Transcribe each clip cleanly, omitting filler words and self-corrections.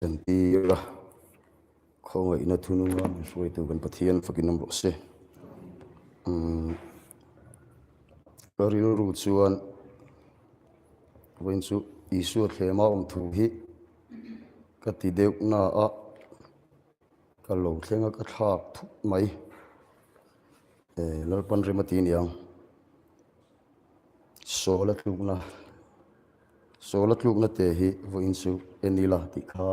Entir a, khawngaihna thununga min hruaitu kan Pathian fakin awm rawh se. Umm ka rilru chuan vawiin chu Isua thlema awm thu hi ka ti deuh na a, ka lo thleng a ka thlak thut mai. Lalpan rem a ti aniang. Sawl a tlukna. Sawl a tlukna te hi vawiin chu en ila tih kha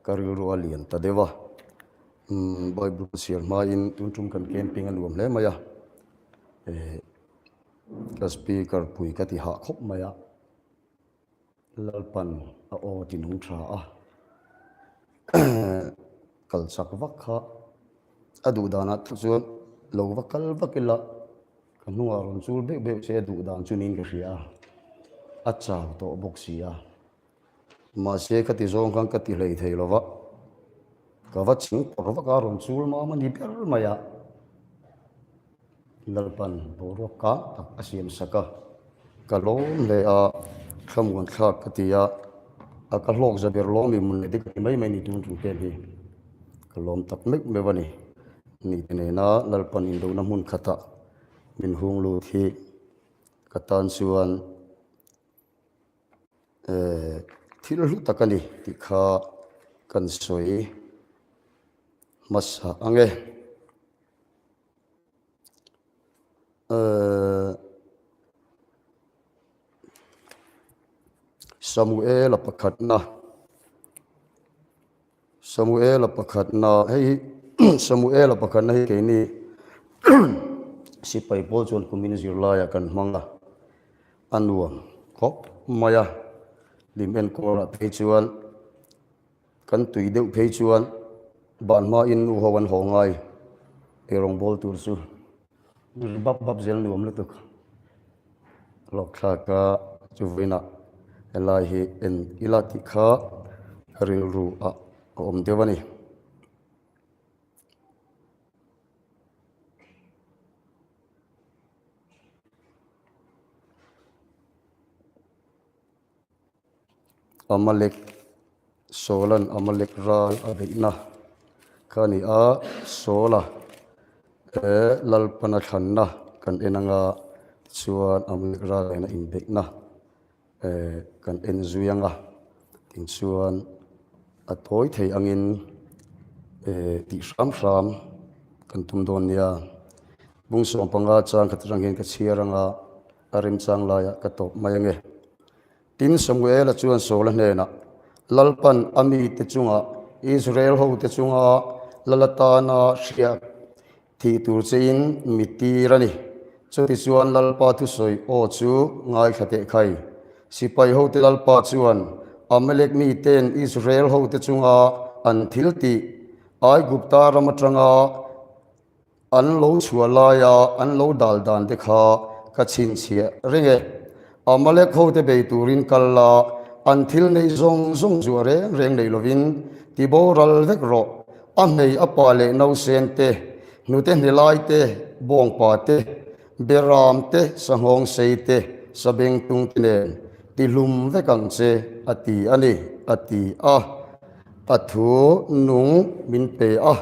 ka rilru a lian ta deuh a. Umm Bible ka chhiar hmain tun tum kan camping a nuam hle mai a. Eh ka speaker pui ka ti hah khawp mai a. Lalpan a aw ti nung tha a. Kal chak vak kha a duh danah chuan lo va kal vak ila. Ka hnungah rawn chul beuh beuh se a duh dan chu niin ka hria a, a chau tawh bawk si a. Mahse ka ti zawng khan ka ti hlei thei lo va, ka va ching pawr vak a, rawn chul mam a ni ber mai a. Lalpan boruak kang tak a siam sak a, ka lawm hle a, thlamuan thlak ka ti a, a ka hlawk za ber lawm i mun leh dik a ti mai mai ni tun tum pen hi ka lawm tak meuh meuh a ni. Nite nena Lalpan indona hmun khatah min hung lut hi ka tan chuan thil hlu tak a ni tih kha kan sawi hmasa ang e. Samuela pakhatna. Samuela pakhatna hei hi Samuela pakhatna hi keini sipai pawl chuan kumin zirlaiah kan hmang a, a nuam khawp mai a, lim enkawlah phei chuan kan tui deuh phei chuan ban hmain nu ho an haw ngai eirawng bawl tur chu. Bap bap zel nuam lutuk lawk thlak a chu vawiinah helai hi en ila tih kha rilru ah a awm deuh a ni. Amalek, Saula'n Amalek ral a beihna kha a ni a, Saula he Lalpana thlanna kan en anga tichuan Amalek ral nena inbeihna kan en zui anga tinchuan a tawi thei angin tih hram hram kan tum dawn nia. Bung 15 chang khat atang hian ka chhiar anga a remchang laiah ka tawp mai ange. Tin, Samuela chuan Saula hnenah, Lalpan a mite chungah, Israel hote chunga lal atana hriak thih tur chein mi tir a ni. Chutichuan Lalpa thusawi aw chu ngaithla teh khai. Sipai hote Lalpa chuan Amalek miten Israel hote chunga an thil tih Aigupta ram atanga An lo chhuah laia an lo dal dan te kha ka chhinchhiah reng e. Amalek hote bei turin kal la, an thil neih zawng zawng zuah reng reng nei lovin ti boral vek rawh. A hmei a pa leh nausen te, hnute hnelai te, bawngpa te, beram te, sanghawng sei te, sabengtung te nen ti hlum vek ang che a ti a ni, a ti a. A thu nung min pe a,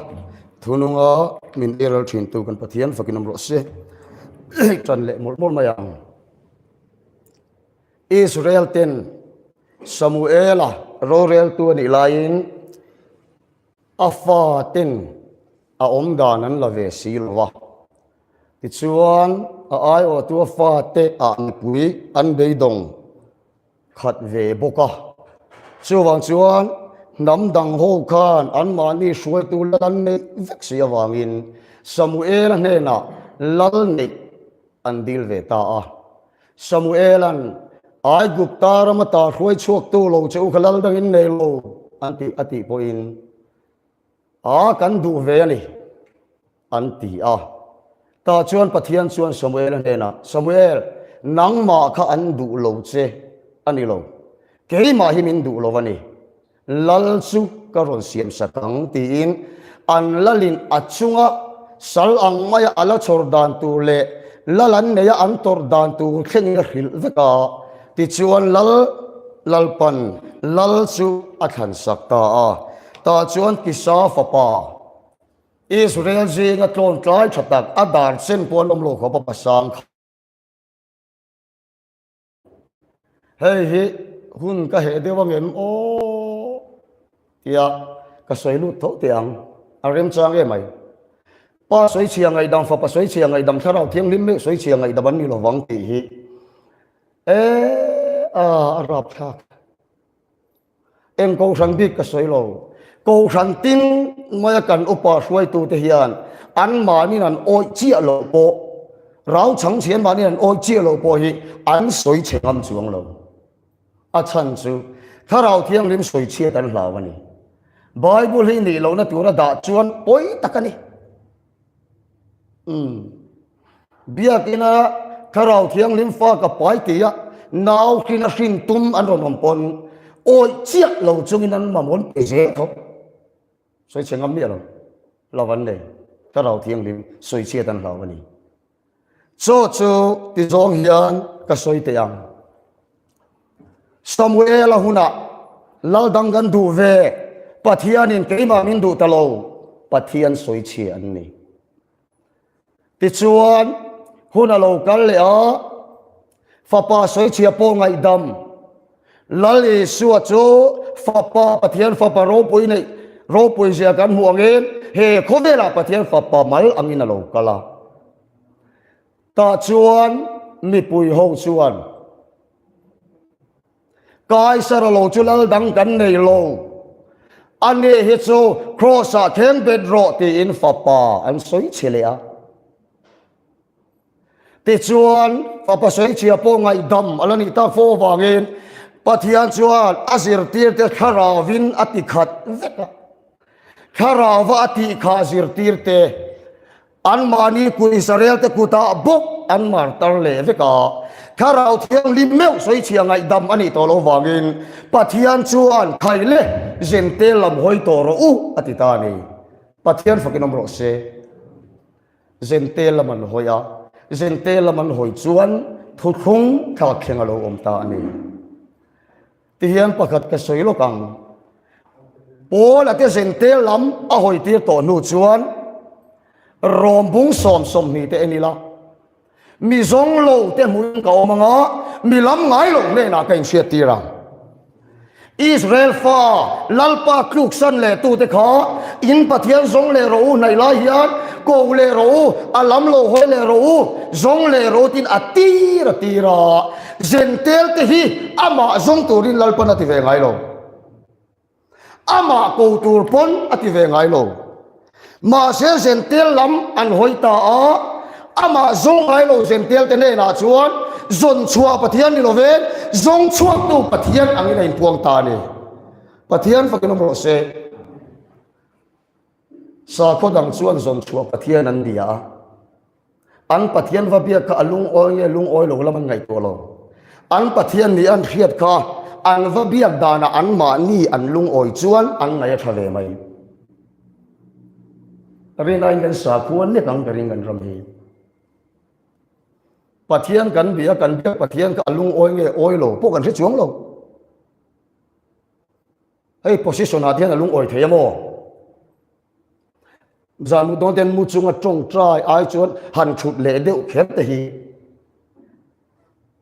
thu nunga min eiral thintu kan Pathian fakin awm rawh se. Tan leh mawlh mawlh mai ang. Israel ten Samuela roreltu a nih laiin a fa ten a awm dan an la ve si lo va. Tichuan a aiawhtu a fate ah mipui an beidawng khat ve bawk a. Chuvang chuan hnam dang ho khan anmahni hruaitu lal an neih vek si avangin Samuela hnenah lal neih an dil ve ta a. Samuela'n, Aigupta rama ta hruai chhuaktu lo che u kha lal dangin nei lo an tih a tih pawhin, A kan duh ve a ni, an ti a. Tah chuan Pathian chuan Samuel-a hnenah, Samuel, nangmah kha an duh lo che a ni lo, keimah hi min duh lo a ni, lal chu ka rawn siam sak ang, tiin an lalin a chunga sal ang maia a la chhawr dan tur leh lal an neia an tawrh dan tur thlengin a hrilh vek a. Tichuan lal Lalpan lal chu a thlan sak ta a. Tah chuan Kisa fapa, Israel zinga tlawntlai tha tak, a dar chen pawh an awm lo khawp a pasang kha. Hei hi hun ka heh deuh angem aw tia ka sawi lut tho teh ang, a remchang em mai. Pa sawichhia ngaihdam, fapa sawichhia ngaihdam, thlarau thianghlim meuh sawichhia ngaihdam an ni lovang tih hi e a a rapthlak. Eng kohhran bik ka sawi lo. Kohhran tin maia kan upa hruaitute hian anmahnin an awih chiah loh pawh, rau chhang chhe anmahnin an awih chiah loh pawh hi an sawi chhe ngam chuang lo. A chhan chu Thlarau Thianghlim sawi chhiat an hlau a ni. Bible hi nih lohna tura dah chuan pawi tak a ni. Umm. Biakina Thlarau Thianghlim fa ka pai ti a, nau hrin a hrin tum an rawn awm pawn awih chiah lo chungin an mamawh pe zel tho. Sawi chhe ngam miah lo, lo an nei. Thlarau Thianghlim sawi chhiat an hlau a ni. Chaw chu ti zawng hian ka sawi teh ang. Samuela hunah lal dang kan duh ve, Pathianin keimah min duh ta lo, Pathian sawi chhia an ni. Tichuan, hun a lo kal leh a, fapa sawichhia pawh ngaihdam. Lal Isua chu fapa Pathian fapa ropui neih ropui zia kan hmuh angin he khawvelah Pathian fapa mal angin a lo kal a. Tah chuan mipui ho chuan Kaisara lo chu lal dang kan nei lo. Ani hi chu Kraws-ah thleng bet rawh tiin fapa an sawi chhe leh a. Tichuan, fapa sawi chhia pawh ngaihdam a la nih tak fo avangin Pathian chuan a zirtirte thlarauvin a ti khat vek a. Thlarauva a tih kha zirtirte Anmahni kut Israelte kutah bawk an martar leh vek a. Thlarau Thianghlim meuh sawichhia ngaihdam a nih tawh loh vangin Pathian chuan Khai le, Zentel lam hawi tawh rawh u a ti ta a ni. Pathian fakin awm rawh se. Zentel lam an hawi a, Zentel lam an hawi chuan thuthlung thlakthleng a lo awm ta a ni. Tihian pakhat ka sawi lawk ang. Paul-a te zentel lam a hawi tir tawh hnu chuan Rom bung 20 te en ila, mi zawng lo te hmuin ka awm anga, mi lam ngai lo hnenah ka inhriat tir ang. Israel fa Lalpa tluksan leh tute kha in Pathian zawng leh rawh u hnaih lai hian ko leh rawh u, a lam lo hawi leh rawh u, zawng leh rawh u tiin a tir a tir a. Zentel te hi amah zawng turin Lalpan a ti ve ngai lo. Amah ko tur pawn a ti ve ngai lo. Mahse Zentel lam an hawi ta a, amah zawng ngai lo Zentel te hnenah chuan zawn chhuah Pathian ni lovin zawng chhuaktu Pathian angin a inpuang ta a ni. Pathian fakin awm rawh se. Sakhaw dang chuan zawn chhuah Pathian an bia a. An Pathian va biak kha a lungawi nge lungawi lo lam an ngaihtuah lo. An Pathian nih an hriat kha an va biak danah anmahni an lungawi chuan an ngaih a tha ve mai. Rinaiin kan sakhua nek ang ka ring kan ram hi. Pathian kan bia kan biak Pathian kha a lungawi nge awi lo pawh kan hre chuang lo. Hei position ah te hian a lungawi thei a maw? Zan mut dawn ten mu chunga tawngtai ai chuan han thut leh deuh kher te hi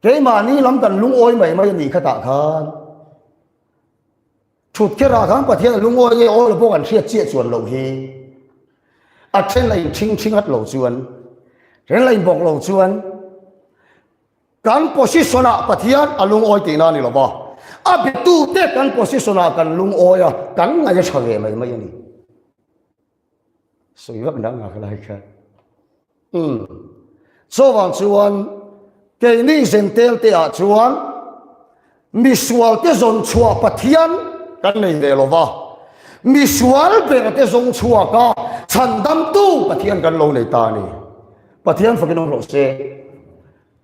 keimahni lam kan lungawi mai mai a nih khatah khan thut kherah khan Pathian a lungawi nge awl pawh kan hriat chiah chuan loh hi a then la in thing thing at lo chuan then la in bawk lo chuan Kan position ah Pathian a lungawi tihna a ni lo va, a betute kan position ah kan lungawi a, kan ngaih a tha ve mai mai a ni. Sawi vak dang ngak lai kha. Umm. Chuvang chuan keini Zentel te ah chuan misual te zawn chhuah Pathian kan nei ve lo va, misual ber te zawng chhuak a chhandamtu Pathian kan lo nei ta a ni. Pathian fakin awm rawh se.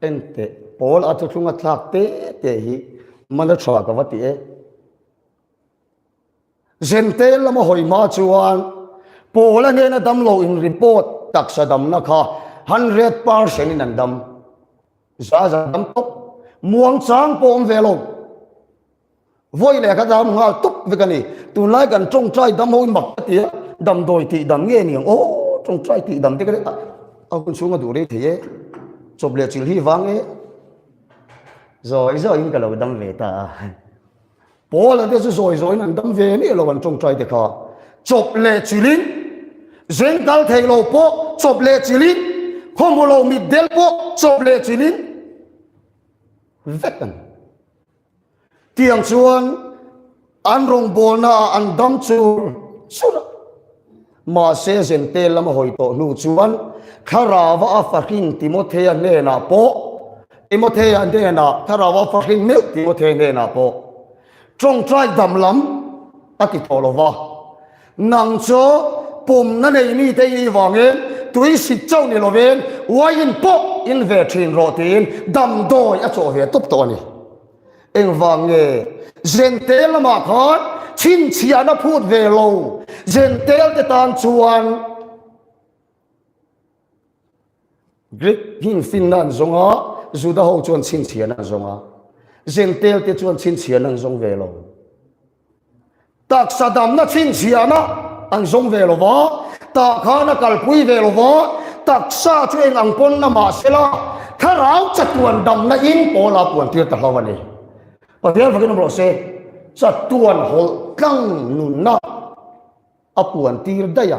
Enteh, pawl a thuthlung a thlak te te hi man a tha ka va ti e. Zentel lama hawi hma chuan pawl a hnena damlo in report taksa damna kha 100% in an dam. Za za dam tawp. Muang chang pawh awm ve lo. Vawi leh ka dam nghal tup vek a ni. Tunlai kan tawngtai dam ho in mak ka ti a, damdawi tih dam nge ni ang aw, tawngtai tih dam te ka a hun chhung a duh rei thei e, chawp leh chilh hi vang e. Zawi zawiin ka lo dam ve ta a. Paula te chu zawi zawiin an dam ve miah lo an tawngtai te kha. Chawp leh chilhin, zeng kal thei lo pawh chawp leh chilhin, khawhmu lo mitdel pawh chawp leh chilhin vek a ni. Tiang chuan an rawngbawlna ah an dam chur chur a. Mahse Zentel lama hawi tawh hnu chuan Thlarauva a fahrin Timothea hnenah pawh Timothea hnenah Thlarauva a fahrin meuh Timothea hnenah pawh tawngtai dam lam a ti tawh lo va. Nang chu pumna nei mite i nih vangin tui sik chauh ni lovin wine pawh in ve thin rawh tiin damdawi a chawh ve tawp tawh a ni. Engvang nge Zentel lamah khan chhinchhiahna phut ve lo Zentel te tan chuan Greek hnim finna an zawng a, Juda ho chuan chhinchhiahna an zawng a, Zentel te chuan chhinchhiahna an zawng ve lo. Taksa damna chhinchhiahna an zawng ve lo va, tah khan a kalpui ve lo va, taksa chu eng ang pawn na mah sela, thlarau chatuan damna in pawl a puan tir ta hlo a ni. Pathian fakin awm rawh se, chatuan hawlh tlang nunna a puan tir daih a.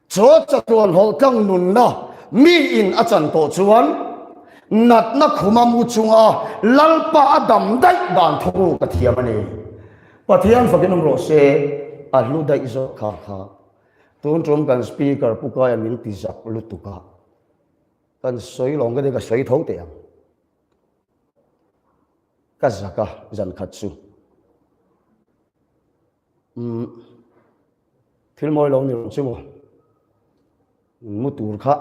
Chaw chatuan hlawhtlang nunna mi in a chan tawh chuan natna khuma mu chunga Lalpa a dam daih dan thawk ka thiam a ni. Pathian fakin awm rawh se, a hlu daih zawk kha kha. Tun tum kan speaker Pu Kaia min ti zak lutuk a, kan sawi lawng ka ti ka sawi tho teh ang. Ka zak a zan khat chu. Umm thil mawi lo ni lo chu maw mu tur kha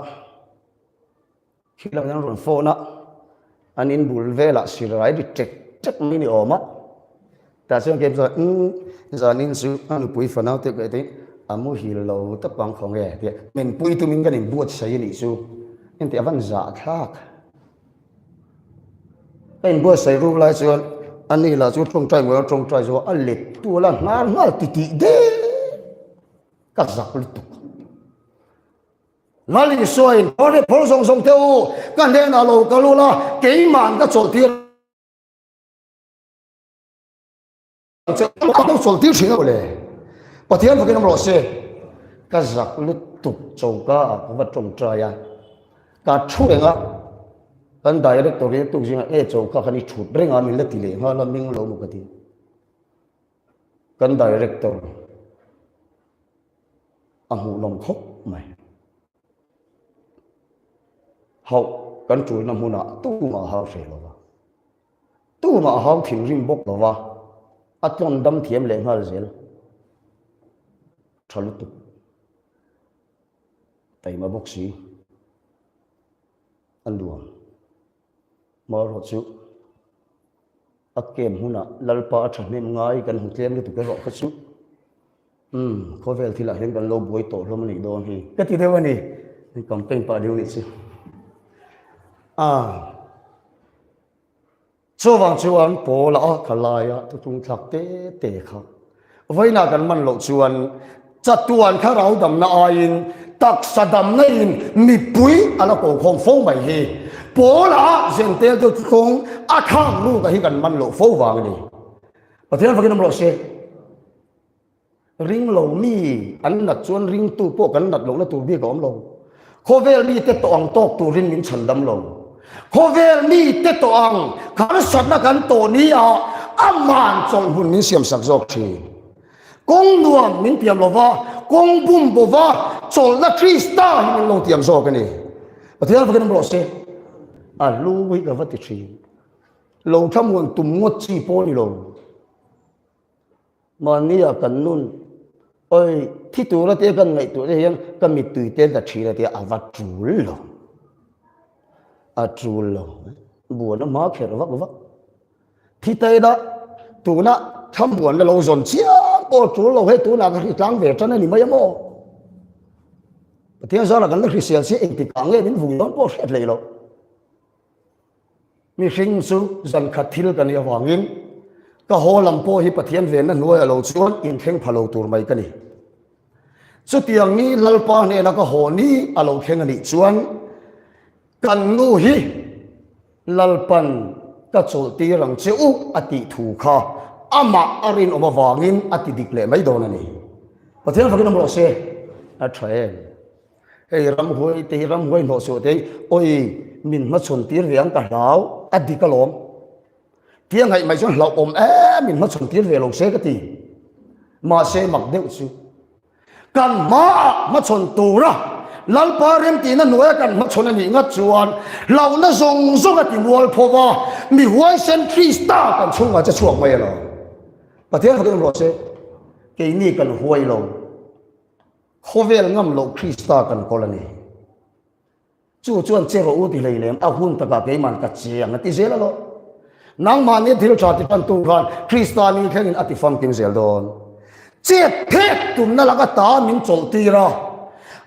khi lam hian rawn phone a an in bul velah silai ri ṭek ṭek mai ni awm a tah chuan kei chuan umm zanin chu a nupui fanau te ka tiin a muhil lo tawp ang khaw nge tia min pui tumin kan inbuatsaih a nih chu engti a van zahthlak. Ka inbuatsaih ruk lai chuan a ni lah chu tawngtai ngawih a tawngtai zo a let tual a hnar nghal ti tih der ka zak lutuk. Lal Isuain phawr leh phawr zawng zawng te u ka hnenah lo kal ula keima'n ka chawlh tir Ka lo chawlh tir thin a le. Pathian fakin awm rawh se. Ka zak lutuk choka ah ka va tawngtai a. Ka thu reng a. Kan director hi tuk zingah e choka khan i thut reng a min la ti leh nghal a ming lo maw ka ti. Kan director a hmuhnawm khawp mai. Hauh kan tulna hmunah tumah a hau hreh lo va. Tumah a hau thinrim bawk lo va, a tlawn dam thiam leh nghal zel. Tha lutuk. Taima bawk si. A nuam. Hmarawh chu a kem hunah Lalpa a thahnem ngai kan hmu tlem lutuk erawh kha chu umm khawvel thilah hian kan lo buai tawh hlawm a nih dawn hi ka ti deuh a ni. Campaign pah deuh nih chu. Ah. Chuvang chuan Paula a kha laia thuthlung thlak te te kha vawiinah kan man loh chuan chatuan kha rau damna aiin taksa damna in mipui a la ko khawm fo mai hi. Paula a zentel te thuthlung a thlak ruk a hi kan man loh fo vang a ni. Pathian fakin awm rawh se. Ring lo mi an nat chuan ringtu pawh kan nat lohna tur bik a awm lo. Khawvel mite tawh ang tawk turin min chhan dam lo. Khawvel mite tawh ang harsatna kan tawh ni ah aman chawlhhmun min siam sak zawk thin. Kawng nuam min tiam lo va, kawng bum bo va chawlhna Krista hi min lo tiam zawk a ni. Pathian fakin awm rawh se. A hlu hi ka va ti thin. Lo thlamuan tum ngawt chi pawh a ni lo. Mahnia kan nun awi thi tura te kan ngaihtuah te hian ka mittui te la thin a tia a va tul lo. A tul lo. Buan a hma kher vak vak. Thi ta ila tuna thambuan la lo zawn chiang pawh a tul lo hei tunah ka hritlang ve tan a ni mai a maw. Pathian zara kan la hrisel si engtikah nge min vui dawn pawh hriat hlei lo. Mihring chu zan khat thil kan nih avangin. Ka haw lam pawh hi Pathian venna hnuaiah lo chuan inthleng pha lo tur mai ka ni. Chutiang ni Lalpa hnena ka haw ni a lo thleng a nih chuan kan nu hi Lalpan ka chawlhtir ang che u a tih thu kha amah a rinawm avangin a ti dik leh mai dawn a ni. Pathian fakin awm rawh se. A tha em? Hei ramhuai te hi ramhuai hnawh suh te hi awi min hmachhawn tir ve ang ka hlau a dik alawm. Tia ngaih mai chuan hlauhawm em in hmachhawn tir ve lo se ka ti. Mahse mak deuh chu kan hmaah hmachhawn tura Lalpa remtihna hnuaia kan hmachhawn a nih ngat chuan hlauhna zawng zawng a ti mual pho va, mi huaisen Krista kan chhungah che chhuak mai alo. Pathian fakin rawh se, keini kan huai lo, khawvel ngam loh Krista kan kawl a ni. Chu chuan che rawh u ti hlei lem, a hun takah keiman ka che ang a ti zel alawh. Nangmahni thil tha ti tantu khan Krista ni thlengin a ti famkim zel dawn. Chet phek tumna laka ta min chawlh tir a,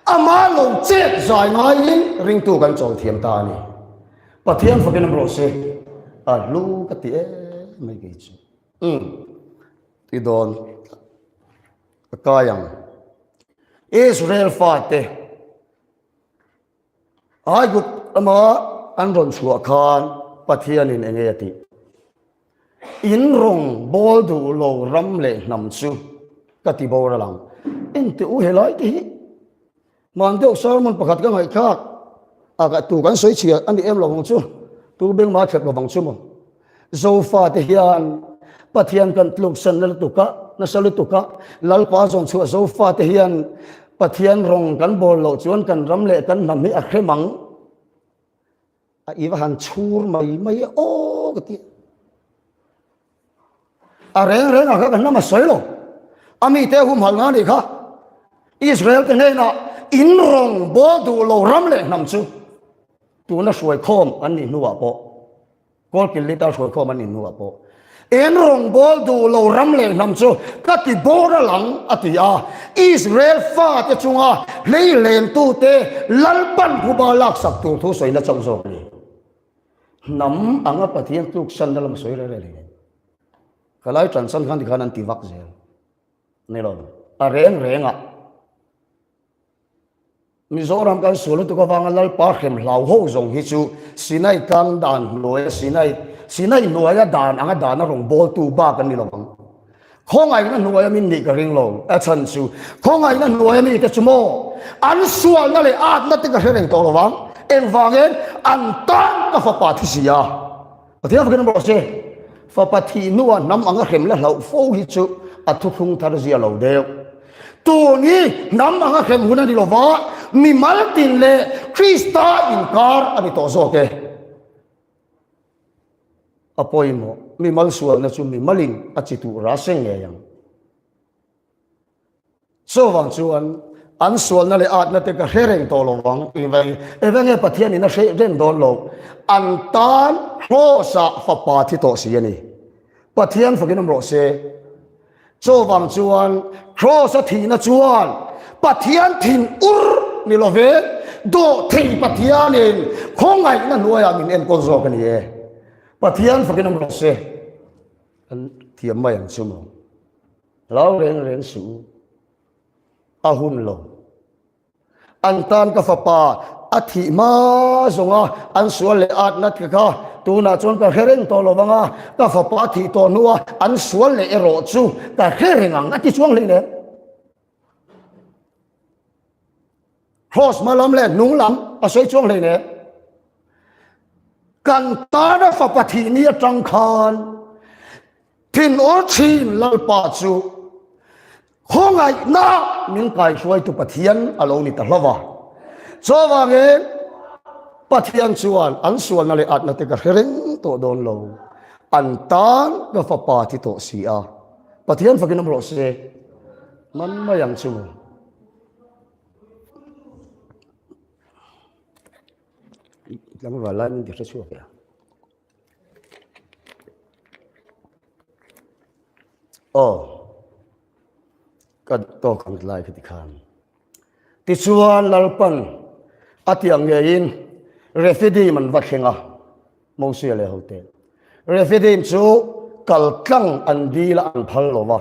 ama lo chet zai ngaiin ringtu kan chawl thiam ta a ni. Pathian fakin awm rawh se, a hlu ka ti em mai kei chu. Umm, ti dawn ka kai ang. Israel fate. Aigupt lama an rawn chhuah khan Pathianin eng nge a tih? In rawng bawl duh lo ram leh hnam chu ka ti boral ang. Engti u helai te hi man deuh sermon pakhat ka ngaihthlak a ka tu kan sawi chhia a ni em lo ang chu tu beng ma thlep lovang chu maw. Zofate hian Pathian kan tluksan na lutuk a, nasa lutuk a, Lalpa zawn chhuah Zofate hian Pathian rawng kan bawl loh chuan kan ram leh kan hnam hi a hrem ang. A i va han chhur mai mai e aw ka ti. A reng reng ah kha kan hnam a sawi lo. A mite humhalh na nih kha. Israel te hnenah in rawng bawl duh lo ram leh hnam chu tuna hruai khawm an nih hnuah pawh Kawlkil lita hruai khawm an nih hnuah pawh en rawngbawl duh lo ram leh hnam chu ka ti boral ang a ti a. Israel fate chunga hleilentute Lalpan phuba laksak tur thu sawina chauh zawk a ni. Hnam anga Pathian tluksanna lam sawi reng reng hlei. Ka lai tan chan khan tikhan an ti vak zel. Ni lo, a reng rengah. Mizoram kan sual lutuk avanga Lalpa hrem hlau ho zawng hi chu Sinai tlang dan hnuaia Sinai Sinai hnuaia dan anga dana rawn bawltu bak an ni lo ang. Khawngaihna hnuaia min nih ka ring lo. A chhan chu khawngaihna hnuaia mite chu maw an sualna leh atna te ka hre reng tawh lo vang. Engvangin an tan ka fapa thi si a. Pathian fakin rawh se, fapa thih hnuah hnam anga hrem la hlauh fo hi chu a thuthlung thar zia lo deuh. Tun hi hnam anga hrem hun a ni lova, mimal tin leh Krista inkar a ni tawh zawk e. A pawimawh, mimal sualna chu mimalin a chi tuh ra seng ngei ang. Chuvang chuan an sualna leh atna te ka hre reng tawh lo vang. Eng nge Pathian in a hre reng dawn lo. An tan Kraws-ah fapa thi tawh si a ni. Pathian fakin awm rawh se. Chuvang chuan Kraws-a thihna chuan Pathian thin ur ni lo ve, dawhthei Pathianin khawngaihna hnuaiah min enkawl zawk a ni e. Pathian fakin awm rawh se. An thiam mai ang chu maw. Hlau reng reng suh u, a hun lo. An tan ka fapa a thih hma zawnga an sual leh atna te kha tunah chuan ka hre reng tawh lo vang a, ka fapa a thih tawh hnua an sual leh erawh chu ka hre reng ang a ti chuang hlei nen. Cross hma lam leh hnung lam a sawi chuang hlei nen. Kan tana fapa thih ni atang khan Thinur thin Lalpa chu khawngaihna min kaihruaitu Pathian a lo ni ta hlauh a. Chuvangin Pathian chuan an sualna leh atna te ka hre reng tawh dawn lo. An tan ka fapa thi tawh si a. Pathian fakin awm rawh se. Man mai ang chu maw. Tlangval lai min ti hre chhuak e. Aw, ka tawk ang lai kha tikhan. Tichuan Lalpan a ti ang ngeiin Refidim an va thleng a, Mosia leh hote. Refidim chu Kal tlang an dil a an phal lo va,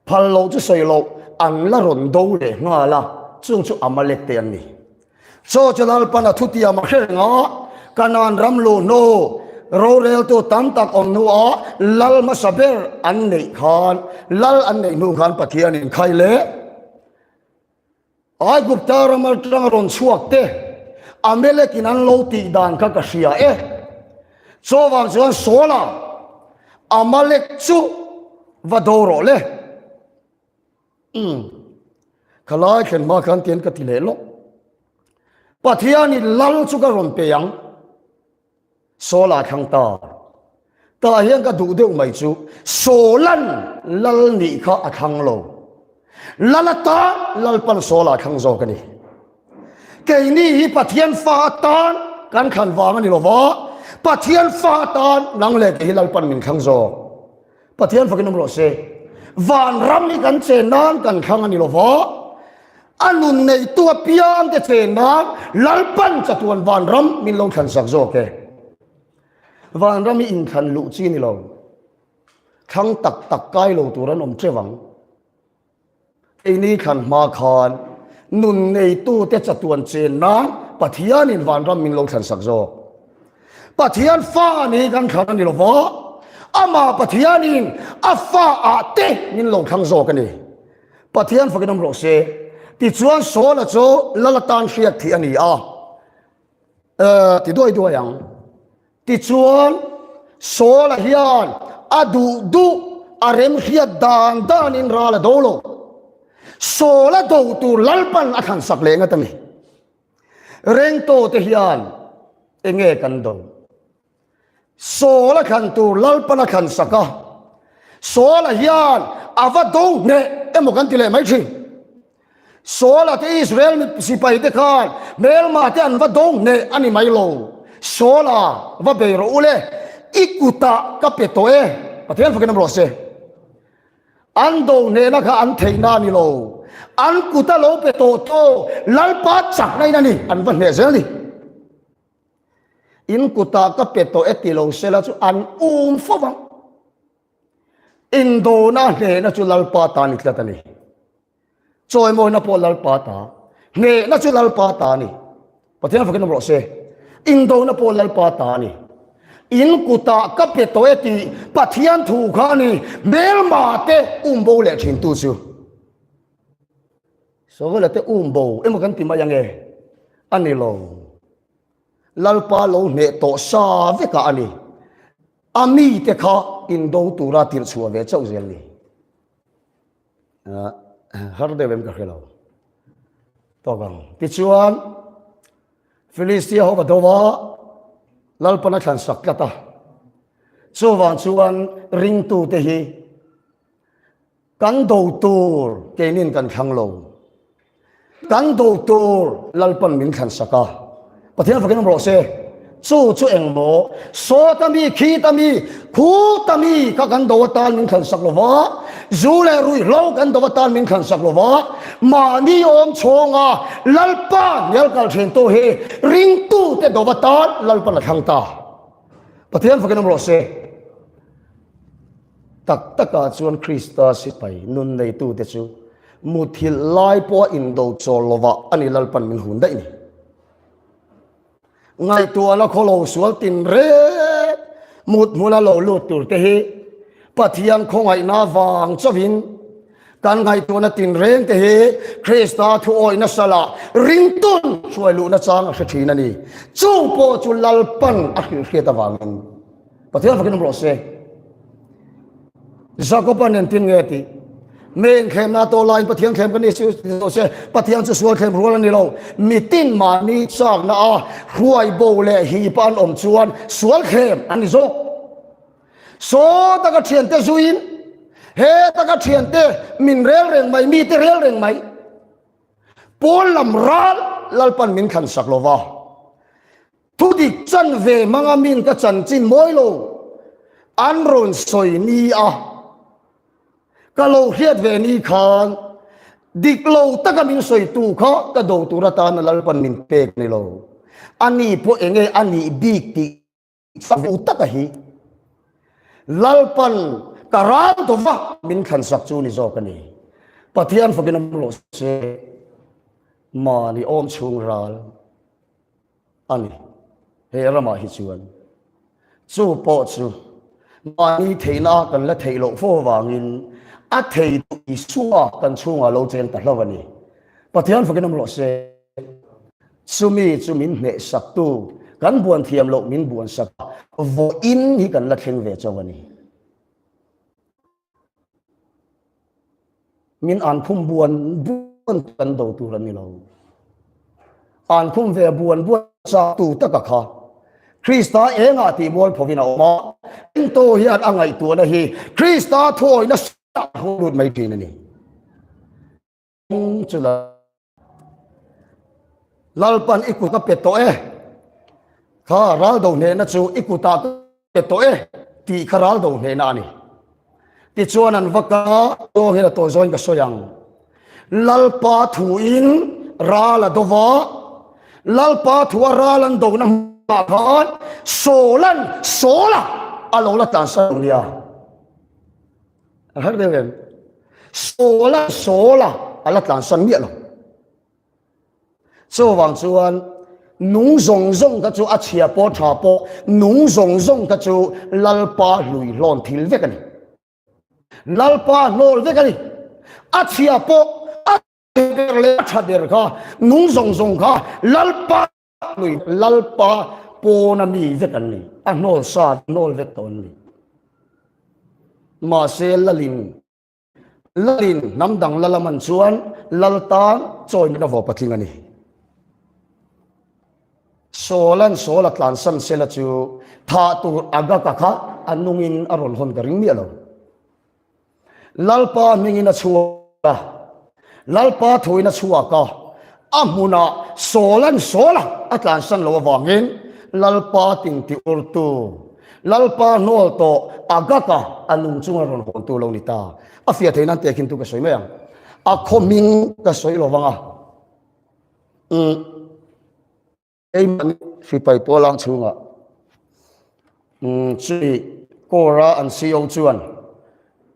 phal loh chu sawi loh an la rawn do leh nghal a, chung chu Amalek te an ni. Chaw chu Lalpan a thutiam a hre reng a, Kanaan ram luh hnu roreltu tam tak awm hnuah lal hmasa ber an neih khan, lal an neih hnu khan Pathianin khai leh Aigupta ram atanga rawn chhuak te Amelekin an lo tih dan kha ka hria e. Chuvang chuan Saula Amalek chu va do rawh le. Umm. Khalai thlen hma khan tian ka ti leh lawk. Pathianin lal chu ka rawn pe ang. Sawla thlang ta. Tah hian ka duh deuh mai chu Sawlan lal nih kha a thlang lo. Lal atan Lalpan Sawla thlang zawk a ni. Keini hi Pathian fa atan kan thlan vang a ni lova, Pathian fa atan nang leh kei hi Lalpan min thlang zawk. Pathian fakin awm rawh se. Vanram hi kan chen nan kan thlang a ni lova, a nun neitu apiang te chen nan Lalpan chatuan vanram min lo thlan sak zawk e. Vanram hi inthlan luh chi ni lo. Thlang tak tak kai lo tur an awm teuh ang. Keini thlan hma khan nun neitute chatuan chen nan Pathianin vanram min lo thlan sak zawk. Pathian fa ni kan thlan a ni lo va, amah Pathianin a fa ah te min lo thlang zawk a ni. Pathian fakin awm rawh se. Tichuan Saula chu lal atan hriat thih a ni a. Ti duai duai ang. Tichuan, Saula hian a duh duh a remhriat dan danin ral a do lo. Saula do tur Lalpan a thlansak leh ngat a ni. Rengto te hian enge kan do? Saula thlan tur Lalpan a thlansak a, Saula hian a va do hneh emaw kan ti leh mai thin. Saula te Israel mi sipai te khan hmelma te an va do hneh a ni mai lo. Saula va bei rawh u le, i kutah ka pe tawh e, Pathian fakin awm rawh se. An do hnehna kha an theihna a ni lo, an kuta lo pe tawh tawh Lalpa chakna in a ni, an va hneh zel ni. In kutah ka pe tawh e ti lo sela chu an um fo vang. Indona hnehna chu Lalpa ta ni tlat a ni. Chawimawina pawh Lalpa ta. Hnehna chu Lalpa ta a ni. Pathian fakin awm rawh se. Indona pawh Lalpa ta a ni. In kutah ka pe tawh e tih Pathian thu kha a ni. Hmelma te umbo leh thintu chu. Sawela te umbo emaw kan ti mai ange? A ni lo. Lalpa lo hneh tawh sa vekah a ni. A mite kha indo tura tirh chhuah ve chauh zel ni. Har deuh em ka hre lo. Tawk ang. Tichuan, Filistia ho va do a, Lalpan a thlan sak tlat a. Chuvang chuan ringtute hi Kan do tur keinin kan thlang lo. Kan do tur Lalpan min thlan sak a. Pathian fakin awm rawh se. Chu chu eng maw? Sawta mi, khita mi, khuta mi kha kan do atan min thlan sak lo va, zu leh ruihhlo kan do atan min thlan sak lo va, mahni awm chhawnga Lalpa hnial kal thintu hi ringtute do atan Lalpan a thlang ta. Pathian fakin awm rawh se. Tak takah chuan Krista sipai nun neitute chu muthilh lai pawha indo chawl lovah a ni Lalpan min hun daih ni. Ngaihtuahna khawlo sual tin rek mut hmuna lo lut tur te hi Pathian khawngaihna vang chauhin kan ngaihtuahna tin reng te hi Krista thu awihna salah ringtun hruai luhna chang a hre thin a ni. Chung pawh chu Lalpan a hrilhhriat avangin Pathian fakin awm rawh se. Jakoba nen tin nge tih? Me inthlemna tawh laiin Pathian thlem ka ni si lo se, Pathian chu sual thlem rual a ni lo. Mitin mahni chakna a hruai bo leh hipa an awm chuan sual thlem an ni zawk. Saw taka thiante zuiin, he taka thiante min rel reng mai, mite rel reng mai. Pawl lam ral Lalpan min thlan sak lova. Thudik chan ve hmanga min ka chanchin mawi lo an rawn sawi ni a, ka lo hriat ve ni khan dik lo taka min sawitu kha ka do tur atana Lalpan min pek ni lo. Ani pawh enge a nih bik tih chak ve taka hi. Lalpan ka ral dova min thlansak chu ni zawk a ni. Pathian fakin awm rawh se, mahni awm chhung ral a ni he ramah hi chuan. Chu pawh chu mahni theihna kan la theih loh fo avangin a thei duh Isua kan chhungah lo cheng ta hlauh a ni. Pathian fakin awm rawh se. Chumi chu min hnehsaktu, kan buan thiam loh min buansak a, vawiin hi kan la thleng ve chauh a ni. Min an khum buan buan kan do tur a ni lo. An khum ve buan buan chak tu taka kha Krista engah tih mual phovin a awm a. Ringtu hian a ngaihtuahna hi Krista thuawihna lut mai thin a ni. Chu Lalpan i kut a pe tawh e. Kha ral do hnehna chu i kutah ka pe tawh e tih kha ral do hnehna a ni. Tichuan an va ka zawng hian a tawi zawngin ka sawi ang. Lalpa thuin ral a do va, Lalpa thua ral an dona hmunah khan Sawlan Sawla a lo la tlansan lo nia. A har deuh em? Sawla Sawla a la tlansan miah lo. Chuvang chuan nung zawng zawng kha chu a chhia pawh tha pawh nung zawng zawng kha chu Lalpa hlui hlawn thil vek a ni. Lalpa hnawl vek a ni. A chhia pawh a ber leh a tha ber kha nung zawng zawng kha Lalpa hlui Lalpa pawna mi vek an ni. A hnawl sa hnawl vek tawh an ni. Mahse Lalin Lalin hnam dang lal a man chuan lal tan chawimit a vaw patling a ni. Sawlan sawl a tlansan sela chu thah tur Agag-a kha a nungin a rawn hawn ka ring miah lo. Lalpa hmingin a chhuak a, Lalpa thuin a chhuak a, a hmunah Sawlan sawla a tlansan loh avangin Lalpa tingti urtu Lalpa hnawl tawh Agag-a a nung chunga rawn hawntu lo ni ta. A fiah theih nan tehkhin tu ka sawi mai ang. A khaw hming ka sawi lo vang a. Umm. Keimahni hripai pawlang chhungah umm chumi Corps-a an CO chuan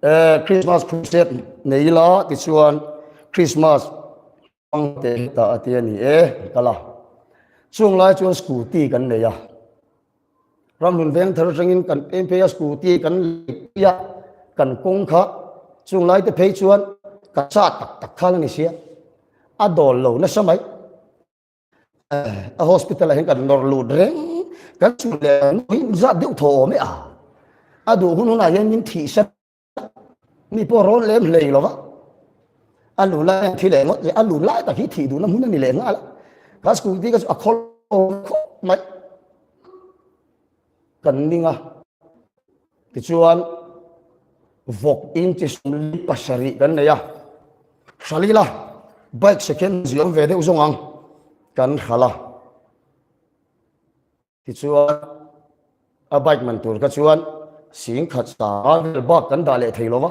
eh Christmas crusade nei ila tichuan Christmas hmang teh hetah a ti a ni e, an kal a. Chung lai chuan scooty kan nei a. Ramhlun veng thar atangin kan peng phei a scooty kan lei pui a, kan kawng kha chung lai te phei chuan ka chah tak tak khan a ni sia, a dawl lo nasa mai. A hospital ah hian kan nawr lut reng, kan chhun leh kan hi zat deuh thaw awm e a, a duh hun hunah hian min thih sat Mi pawh rawn lem hlei lo va, a lu lai a thi leh ngawt a lu lai tak hi thih duhna hmun a ni leh nghal a. Kha scooty kha chu a khawl khawp mai. Kan ning a, tichuan vawk in chi sawmli pasarih kan nei a, Hralila bike second ziawm ve deuh zawng ang kan hral a. Tichuan, a bike man tur kha chuan singkhat sa vel bak kan dah leh thei lo va,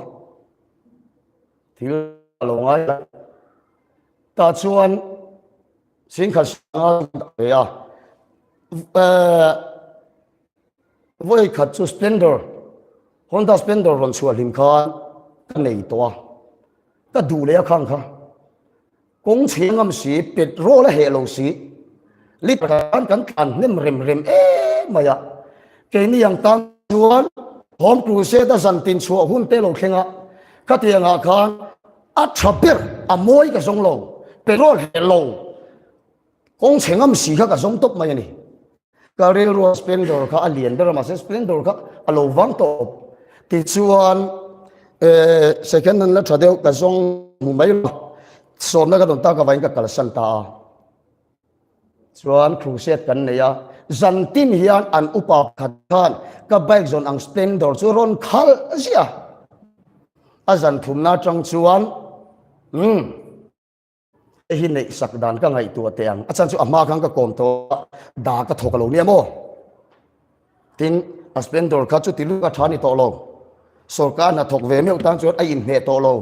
thil a lo ngai lo. Tah chuan singkhat sa dah ve a, vawi khat chu Splendor, Honda Splendor rawn chhuah hlim khan ka nei tawh a, ka duh leh a khang kha. Kawng chhe ngam si, petrol a heh lo si, liter khan kan tlan hnem rem rem em mai a. Keini ang tan chuan Home Crusade a zan tin chhuah hun te lo thleng a, khatiangah khan a tha ber, a mawi ka zawng lo, petrol heh lo, kawng chhe ngam si kha ka zawng tawp mai a ni. Ka rilrua Splendor kha a lian ber a, mahse Splendor kha a lo vang tawp. Tichuan eh second hand la tha deuh ka zawng hmu mai lo, sawmna ka dawn tak avangin ka kalsan ta a. Chuan crusade kan nei a, zantin hian an upa pakhat khan ka bike zawn ang Splendor chu rawn khalh ziah a. A zan thumna atang chuan umm. Hei hi neih sak dan ka ngaihtuah teh ang. A chhan chu a hma khan ka kawm tawh a, da ka thawk a lo nia maw? Tin, a Splendor kha chuti lutuk a tha ni tawh lo. Sawrkar hna thawk ve meuh tan chuan a inhmeh tawh lo.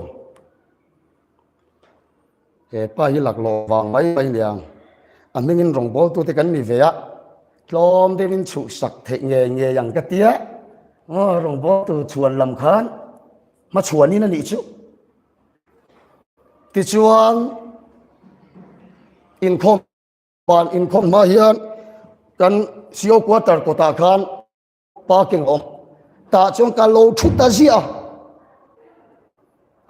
He pa hi laklawh vang mai mai nia. A hmingin rawngbawltute kan ni ve a, tlawm deuhin chhuhsak theih ngei ngei ang ka tia. Aw rawngbawltu chhuan lam khan hmachhuanin a nih chu. Tichuan inkhawm ban inkhawm hma hian kan CO quarter kawtah khan parking a awm. Tah chuan ka lo thu ta ziah a,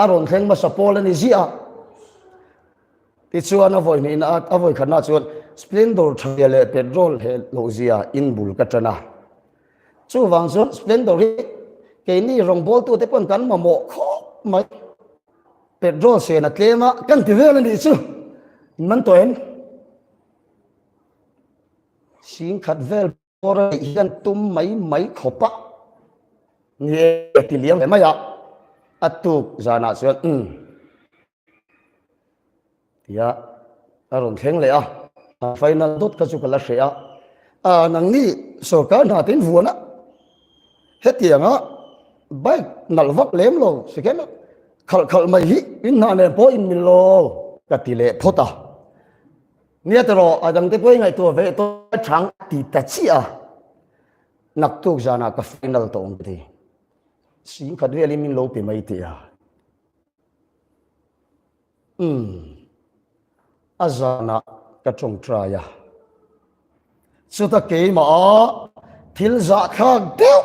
a rawn thleng hmasa pawl a ni ziah a. Tichuan a vawi hnihna a vawi khatna chuan Splendor tha leh petrol heh loh zia in bul ka tan a. Chuvang chuan Splendor hi keini rawngbawltute pawn kan mamawh khawp mai. Petrol sen a tlem a, kan ti vel a nih chu. In man tawh em? Singkhat vel bawr a neih hian tum mai mai khawp a. Ni e, ti liam ve mai a. A tuk zanah chuan umm. Tia a rawn thleng leh a, final dawt kha chu ka la hreh a, a nangni sorkar hna te in vuan a, hetianga bike nalh vak lem lo second khalh khalh mai hi in hna nen pawh in mil lo ka ti leh phawt a, nia tawh a dangte pawh i ngaihtuah ve tawh chang ti ta chiah a, naktuk zanah ka final tawh ang ka ti, singkhat velin min lo pe mai teh a. Umm, a zanah ka tawngtai a. Chuta keimah a thil zahthlak deuh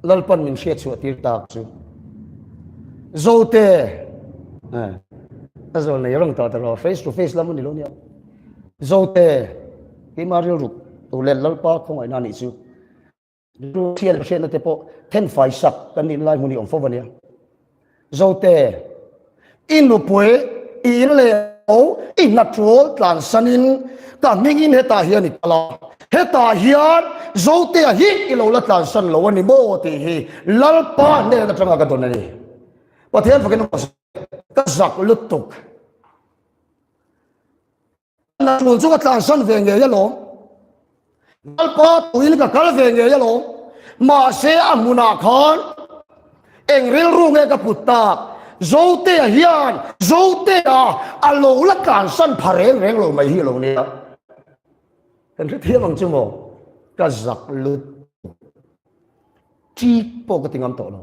Lalpan min hriatchhuah tir tak chu. Zote, eh, a zawl nei reng tawh ta lo, face to face lam a ni lo nia. Zote, keimah rilru tur leh Lalpa khawngaihna nih chu. Thian hriatna te pawh thenfai sak kan nih lai hmun hi awm fo a nia. Zote, i nupui, i in leh lo, i hnaṭual tlansanin ka hmingin hetah hian i kal a, hetah hian Zotea hi i lo la tlansan lo a ni maw tih hi Lalpa hnen aṭanga ka dawn a ni. Pathian fakin ka zak lutuk. Tul chu ka tlansan ve ngei alawm. Lalpa tuin ka kal ve ngei alawm. Mahse a hmunah khan eng rilru nge ka put tak? Zotea hian Zotea a lo la tlansan pha reng reng lo mai hi a lo nia. Kan hrethiam ang chu maw? Ka zak lut. Ṭik pawh ka ti ngam tawh lo.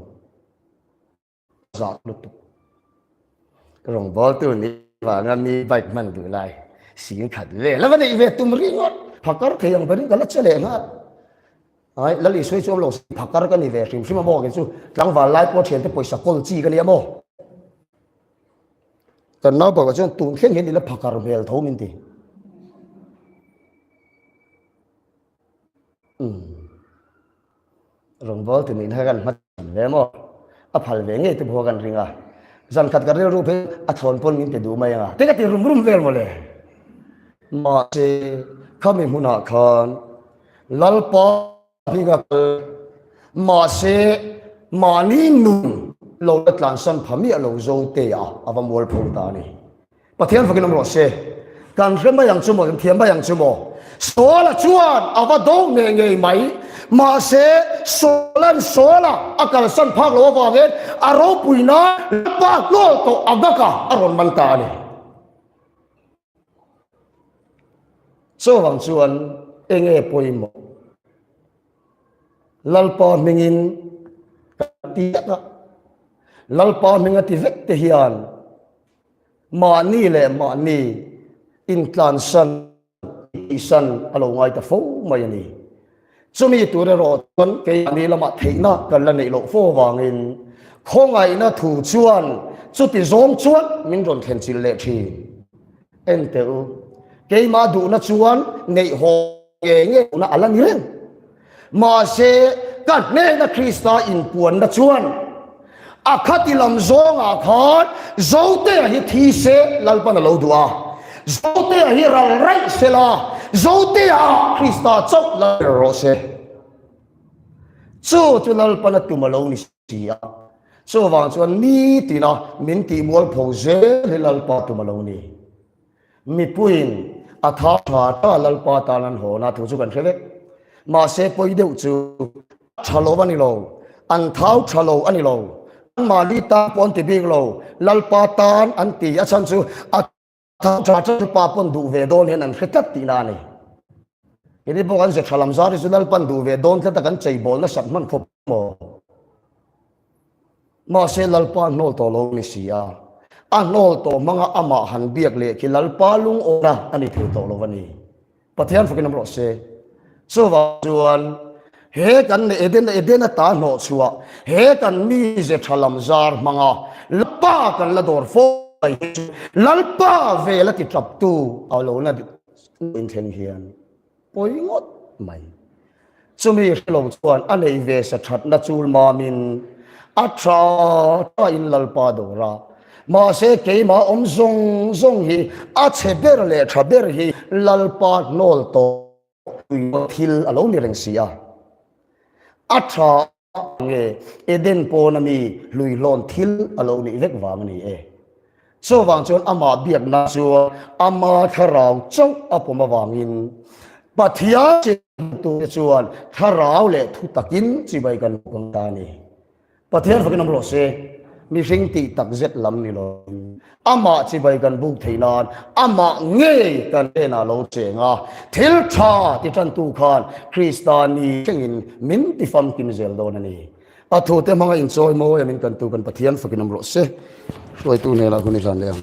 Zah lutuk. Ka rawngbawltu nih vanga mi bike hman duh lai sing khat vel a va neih ve tum ringawt. Phakar thei ang berin ka la che leh nghal. Ai, Lal Isua hi chu awm lo si phakar ka ni ve hrim hrim a maw kei chu tlangval lai pawh thiante pawisa kawl chi ka ni a maw. Kan naupangah chuan tun thleng hian i la phakar hmel tho min ti. Umm. Rawngbâwl ti niin kha kan hma thin ve maw? A phal ve ngei te pawh kan ring a. Zan khat ka rilru phei a thlawn pawn min pe duh mai ang a. Te ka ti rum rum vel mawle. Mahse, khami hmunah khan Lalpa hminga kal mahse mahni nun lo la tlansan pha miah lo Zotea a va mualpho ta a ni. Pathian fakin awm rawh se. Kan hre mai ang chu maw, kan thiam mai ang chu maw. Saula chuan a va do ngei ngei mai. Mahse, Saula'n Saula a kalsan phak loh avangin a ropuina Lalpa hnawl tawh a baka a rawn man ta a ni. Chuvang chuan enge pawimawh? Lalpa hmingin kan ti vek a. Lalpa hming a ti vek te hian Mahni leh mahni intlansan tihsan a lo ngai ta fo mai a ni. Chumi tur erawh chuan keimahni lamah theihna kan la neih loh fo avangin khawngaihna thu chuan chuti zawng chuan min rawn thlen chilh leh thin. Enteh u, keimah duhna chuan neihawm Nge nge na a la ni reng. Mahse, ka hnena Krista inpuanna chuan a khati lam zawngah khan Zotea hi thi se Lalpan a lo duh a. Zotea hi ral raih se la, Zotea ah Krista chauh la ber rawh se. Chu chu Lalpan a tum a lo ni si a. Chuvang chuan nitina min tihmualpho zel hi Lalpa tum a lo ni. Mipuiin a tha tha tha Lalpa tan an hawn a thu chu kan hre vek. Mahse pawi deuh chu a tha lo a ni lo, an thau tha lo a ni lo, anmahni tan pawh an ti bik lo, Lalpa tan an ti a chhan chu a thau tha tha Lalpa pawn duh ve dawn hian an hre tlat tihna a ni. Keini pawh kan ze tha lam zar hi chu Lalpan duh ve dawn tlat a kan cheibawl nasat hman khawp. Maw? Mahse Lalpa a hnawl tawh lo ni si a, a hnawl tawh hmanga amah han biak leh khi Lalpa lungawna a ni thei tawh lo a ni. Pathian fakin awm rawh se. Chuvang chuan he kan Eden Eden ata hnawh chhuah he kan mize tha lam zar hmanga Lalpa kan la dawr fo mai hi chu Lalpa vel a ti taptu a lo na inthleng hian Pawi ngawt mai. Chumi hre lo chuan a neih ve sa thatna chul mamin a tha thain Lalpa dawr a. Mahse keimah awm zawng zawng hi a chhe ber leh tha ber hi Lalpa hnawl tawh thil a lo ni reng si a. A tha Nge Eden pawna mi hluihlawn thil a lo nih vek vang a ni e. Chuvang chuan amah biakna chuan ama thlarau chauh a pawm avangin Pathian chibaitute chuan thlarau leh thu takin chibai kan buk ang ta a ni. Pathian fakin awm rawh se. Mihring tih tak zet lam ni lovin amah chibai kan buk theih nan amah ngei kan hnenah lo cheng a, thil tha ti tantu khan Krista ni thlengin min ti famkim zel dawn a ni. A thute hmanga inchawi mawi a min kantu kan Pathian fakin awm rawh se. Hruaitu hnenah hun i hlan leh ang.